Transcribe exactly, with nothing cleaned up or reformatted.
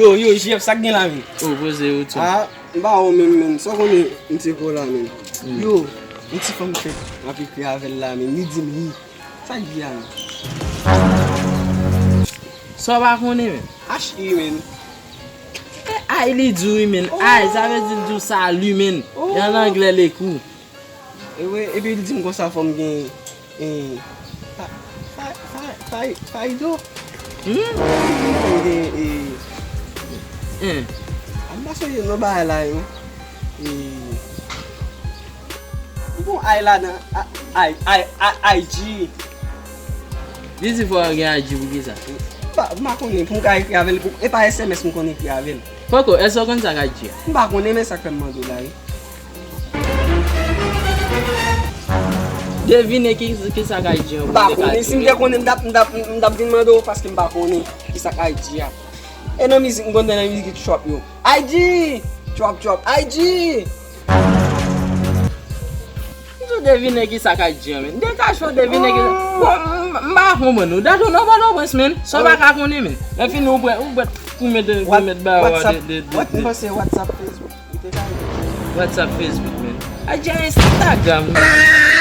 Yo, yo, J F, sa k gen la, men? Oh, poze yo, Tim. Ah, m pa wè w menm, men. Sa w konnen, m se kola, men. Yo, yon ti fanm fèk m ap ekri avè l la, men. Li di m hi. Sa k gen la, men? Sa w pa konnen, men? H I, men. E ay li di w wi, men. Ay, sa vle di l di w sali, men. E an anglè, lekou. E wi, epi li di m konsa fò m gen, e, fa, fa, fa, fa, faydo. Hmm? Fò m gen, e, hmm. A m pa sonje non bagay la, yo. E, bon, ay ladan, a, ay, ay, ay, I G. Li di fò w gen I G pou kisa? M pa, m pa konnen, pou m ka ekri avè l, pou, e pa S M S m konn ekri avè l. Poko, èske w konn sa k I G a? M pa konnen, men sa k fè m mande w la, wi. Devine ki, ki sa k I G an. M pa konnen. Si m te konnen, m t ap, m t ap, m t ap vin mande w paske m pa konnen ki sa k I G a. E nan mizik, m konn nan mizik trap yo. I G! Trap, trap, I G! M tou devine ki sa k I G an, men. Dekache w devine ki sa. Bon, m, m pa konprann ou. Dat ou nan Pòtoprens, men. Sa w pa ka konnen, men. Lè fini, ou pwè, ou pwè pou mete, pou mete ba w de, de, de, m panse WhatsApp, Facebook. Li te ka WhatsApp, Facebook, men. I G a Instagram, men.